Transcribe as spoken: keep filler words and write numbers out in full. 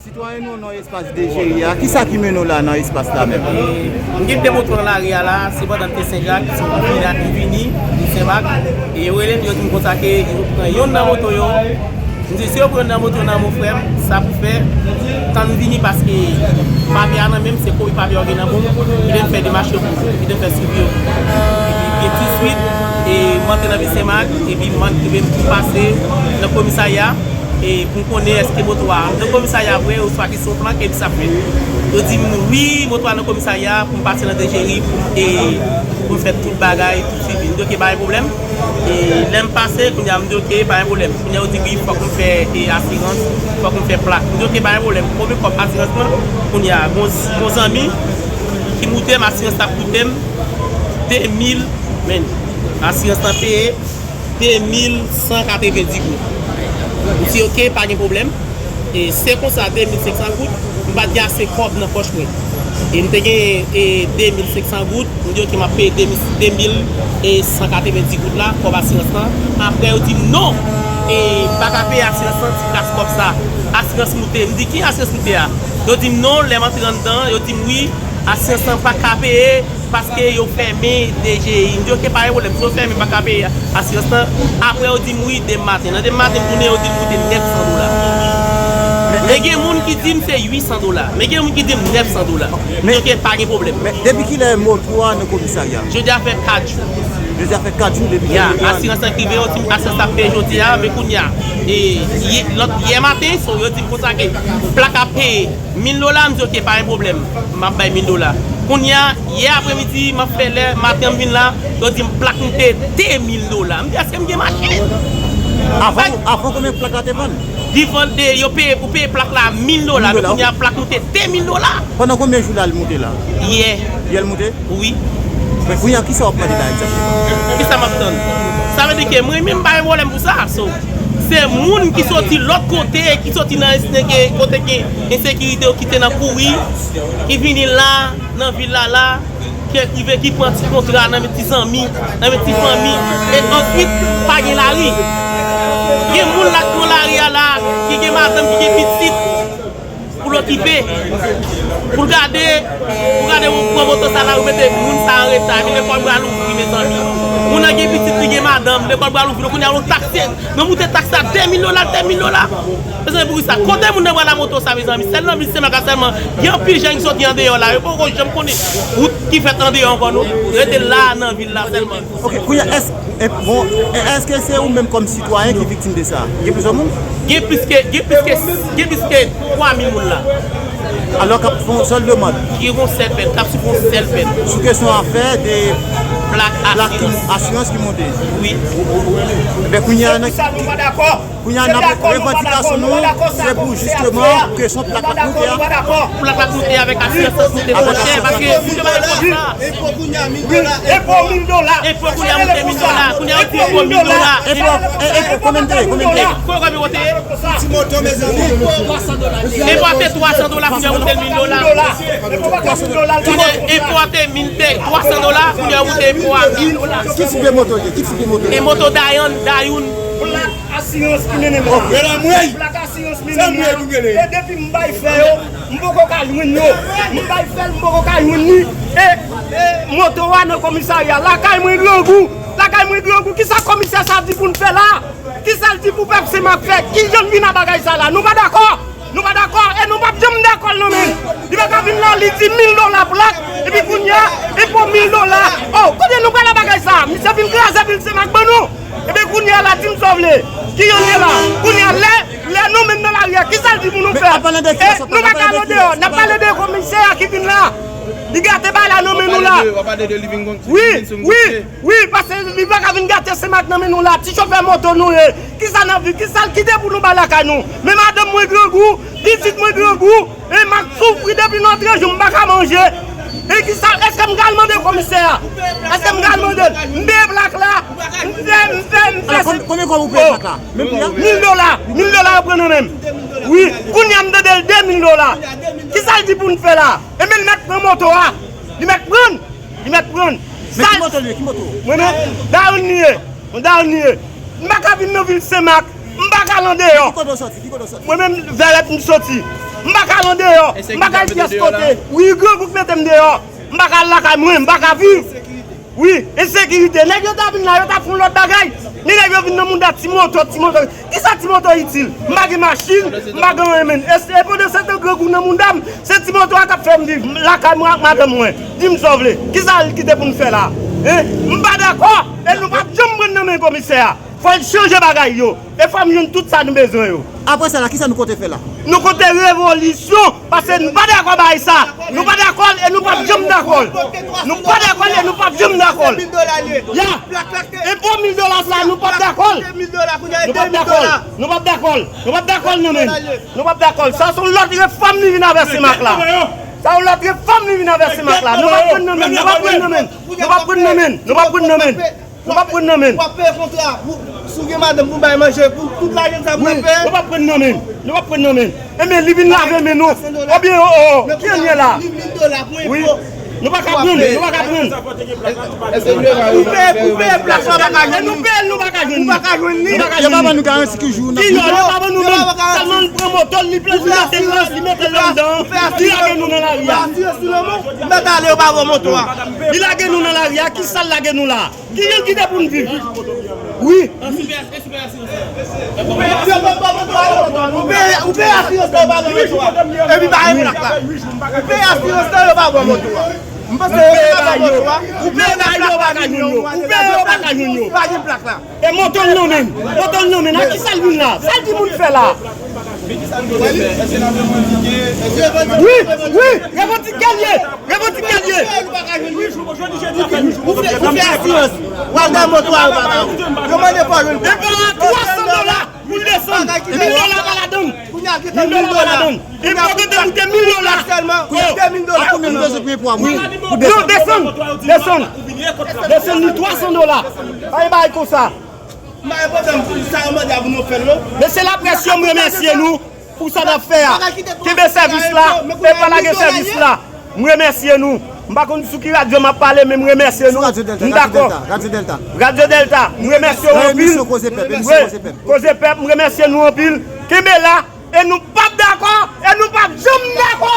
Sitwayen nou nan espas de Jeri a, kisa ki mennen w la nan espas la menm? M gen de moto nan lari a la, se pandan m te Senjak, se pou vini, vini, vini Senmak, e yo rele m, yo di m konsa ke yo pran yonn nan moto yo. M di, si yo pran yonn nan moto yo nan men w, frè m, sa pou fè, tann m vini, paske papye a nan men m, se kopi papye yo gen nan men m, kite m fè demach yo pou mwen, kite m fè swivi yo pou mwen. Epi, byen touswit, e m antre nan vil Senmak, epi m antre, m pase nan komisarya, e pou m konnen èske moto a nan komisarya vre, oswa ki se yon plan ke misye ap fè. Yo di m, wi, moto a nan komisarya, pou m pase nan de Jeri, pou m, e, pou m fè tout bagay, tout swivi. M di, oke, pa gen pwoblèm. E lè m pase, kounye a, m di, oke, pa gen pwoblèm. Kounye a, yo di, wi, fòk m fè, e, asirans, fòk m fè plak. M di, oke, pa gen pwoblèm. Konbyen kòb asirans lan? Kounye a, gon, gon zanmi ki moute m, asirans la koute m de mil, men asirans lan peye de mil san katrevenndis goud. M di, oke, pa gen pwoblèm. E se konsa, de mil senk san goud, m pa t gen ase kòb nan pòch mwen. E m te gen, e, de mil senk san goud, m di, oke, m ap peye de mil, de mil san katrevenndis goud la, kòb asirans lan. Apre, yo di m, non, e, m pa ka peye asirans lan, ti kras kòb sa. Asirans moute. M di, ki asirans moute a? Yo di m, non, lè m antre anndan, yo di m, wi, asirans lan pa ka peye, paske yo fèmen de Jeri. M di, oke, pa gen pwoblèm. Si yo fèmen, m pa ka peye asirans lan. Apre, yo di m, wi, demen maten. Nan demen maten, m tounen, yo di m koute nèf san dola. Men gen moun ki di m se uit san dola. Men gen moun ki di m nèf san dola. M di, oke, pa gen pwoblèm. Men depi kilè moto a nan komisarya? Jodi a fè kat jou. Jodi a fè kat jou depi. Ya, asirans lan ki rive, yo di m asirans la peye jodi a, men kounye a, e, yè, lòt, yè maten, so, yo di m konsa ke plak ap peye mil dola, m di, oke, pa gen pwoblèm, m ap bay mil dola. Kounye a, yè apremidi, m ap fè lè, maten an m vin la, yo di m plak moute de mil dola. M di, èske m gen machin? Avan, avan konbyen plak la te vann? Li vann de, yo peye, ou peye plak la mil dola, men kounye a, plak moute de mil dola. Pandan konbyen jou la l moute la? Yè. Yè l moute? Wi. Men kounye a, kisa w ap mande la egzakteman? Kisa m ap tann? Sa vle di ke mwen menm, m pa gen pwoblèm pou sa. So, se moun ki soti lòt kote, ki soti nan ense-, kote gen ensekirite, yo kite nan kouri, ki vini la, nan vil la la, ki rive, ki pran ti kontra nan men ti zanmi, nan men ti fanmi, e answit, pa gen lari. Gen moun la ki nan lari a la, ki gen madanm, ki gen pitit, pou l okipe, pou l gade, pou gade ou pran moto sa la, ou mete moun sa an reta, epi lekòl pral ouvri, mezanmi. Moun nan gen pitit, li gen madanm, lekòl pral ouvri, kounye a yon taksi, nou moute taksi a de mil dola, de mil dola. Mezanmi, poukisa? Kote moun nan pral ak moto sa, mezanmi? Sèl nan vil Senmak la sèlman, gen anpil jèn ki soti andeyò la, yo poko janm konnen wout ki fèt andeyò ankò, non. Rete la nan vil la sèlman. Ok, kounye a, èske, e, bon, e, èske se ou menm kòm sitwayen ki viktim de sa? Gen plizyè moun? Gen plis ke, gen plis ke, gen plis ke twa mil moun la. Alò k ap fè yon sèl demann. Ki yon sèl pèn, k ap swiv yon sèl pèn. Sou kesyon afè de plak asirans ki monte. Wi. Ebyen, kounye a, nan, kounye a, nan revandikasyon nou, se pou jisteman kesyon plak la k moute a. Plak la k moute avèk asirans lan koute twò chè, paske pou te bay kòb sa. Enpo mil dola. Enpo kounye a moute mil dola. Kounye a yo di enpo mil dola. Enpo, e, enpo, konbyen te ye? Konbyen te ye? Enpo, konbyen te ye? Ti moto, mezanmi. Enpo a te twa san dola, kounye a moute mil dola. Kounye a enpo a te mil, te twa san dola, kounye a moute enpo a mil dola. Ki tip de moto li ye? Ki tip de moto li ye? E moto Dayon, Dayon. Plak asirans ki mennen m la. Plak asirans mennen m la. E depi m bay fè yo, m poko ka jwenn yo. M bay fè l, m poko ka jwenn li. E, e moto a nan komisarya. Lakay mwen grangou. Lakay mwen grangou. Kisa komisè sa di pou n fè la? Kisa l di pou pèp Senmak fè? Kijan n vin a bagay sa la? Nou pa dakò. Nou pa dakò. E nou p ap janm dakò l non, men. Li pa ka vin la, li di mil dola plak. Epi kounye a, enpo mil dola. Oh, kote nou pral a bagay sa? Misye vin kraze vil Senmak ban nou. Ebyen, kounye a la, di m sa w vle. Kijan l ye la? Kounye a, lè, lè nou menm nan lari a, kisa l di pou nou fè? E, nou pa ka al andeyò. N ap pale de komisè a ki vin la. Li gate bagay la nan men nou la. Wi, wi, wi, paske li pa ka vin gate Senmak nan men nou la. Ti chofè moto nou ye. Kisa n ap viv? Kisa l kite pou nou bay lakay nou? Men madanm mwen grangou, pitit mwen grangou. E m ap soufri depi n antre jou, m pa ka manje. E kisa, èske m ka al mande komisè a? Èske m ka al mande l? M peye plak la, m fè, m fè, m fè. Alò, konbyen, konbyen kòb ou peye plak la? Menm pri a? Mil dola, mil dola yo pran nan men m. Wi, kounye a m tande l de mil dola. Kisa l di pou n fè la? Ebyen, l mèt pran moto a. Li mèt pran l. Li mèt pran l. Men ki moto li ye? Ki moto? Mwen menm, Dayon li ye. Yon Dayon li ye. M pa ka vin nan vil Senmak. M pa ka al andeyò. Ki kote w soti? Ki kote w soti? Mwen menm, Vèrèt m soti. M pa ka al andeyò, m pa ka al pyès kote. Wi, grangou k mete m deyò. M pa ka al lakay mwen, m pa ka viv. Wi, ensekirite. Nèg yo ta vin la, yo ta fè yon lòt bagay. Men nèg yo vin nan mouda ti moto, ti moto. Kisa ti moto itil? M pa gen machin, m pa gen anyen, menn. E, e pandan se tan grangou nan mouda m, se ti moto a k ap fè m viv lakay mwen ak madanm mwen. Di m sa w vle. Kisa l kite pou n fè la? Hein? M pa dakò, e nou p ap janm pran nan men komisè a. Fò l chanje bagay yo. E fò m jwenn tout sa nou bezwen yo. Apre sa la, kisa nou konte fè la? Nou konte revolisyon, paske nou pa dakò bay sa. Nou pa dakò l e nou p ap janm dakò l. Nou pa dakò l e nou p ap janm dakò l. Ya. E pou mil dola sa, nou p ap dakò l. Nou p ap dakò l. Nou p ap dakò l. Nou p ap dakò l nan men. Nou p ap dakò l. Sa se yon lòt refòm li vin avè Semak la. Sa yon lòt refòm li vin avè Semak la. Nou p ap pran nan men. Nou p ap pran nan men. Nou p ap pran nan men. Nou p ap pran nan men. Nou p ap pran nan men. W ap peye kontra pou, si w gen madanm pou bay manje, pou tout lajan sa pou w ap peye. Nou p ap pran nan men. Nou p ap pran nan men. Enben, li vin lave men nou. Oubyen, o, o, ki an ye la? Wi. Nou pa ka pran, nou pa ka pran. Ou peye, ou peye plak la, ou pa ka jwenn li. Nou peye l, nou pa ka jwenn li. Nou pa ka jwenn li. Yo pa ban nou garanti ki jou nan. Ki lè yo pa ban nou menm. Sèlman l pran moto l, li plezi mete l la, li mete l anndan. Li lage nou nan lari a. Asirans sou lanmò, ou mèt ale, yo pa ban moto a. Li lage nou nan lari a, ki sa l lage nou la? Ki jan ki te pou n viv? Wi. Ou peye, ou peye asirans la, yo pa ban moto a. Epi pa gen plak la. Ou peye asirans la, yo pa ban moto a. M panse yo pa ban moto a. Ou peye ba yo, yo pa ka jwenn yo. Ou peye yo, yo pa ka jwenn yo. Pa gen plak la. E moto l nan men. Moto l nan men. A ki sa l vin la? Sa l di moun fè la? Wi, wi, revandike l ye. Revandike l ye. Ou fè, ou fè asirans. W al nan moto a, yo pa ba ou. Yo mande fò jwenn. E pa twa san dola pou desann. Mil dola pa ladan. Mil dola pa ladan. E pou yo te koute mil dola. Kounye a de mil dola. A konbyen nou bezwen peye pou a mwen? Non, desann. Desann. Desann li twa san dola. Pa gen bagay konsa. M pa gen pwoblèm pou sa yo mande a pou nou fè l non. Mesye laprès yo, m remèsye nou pou sa n ap fè a. Kenbe sèvis la, e pa lage sèvis la. M remèsye nou. M pa konn sou ki radyo m ap pale, men m remèsye nou. M dakò. Radyo Dèlta. Radyo Dèlta, m remèsye w anpil. Koze Pèp, emisyon Koze Pèp. Koze Pèp, m remèsye nou anpil. Kenbe la, e nou p ap dakò, e nou p ap janm dakò.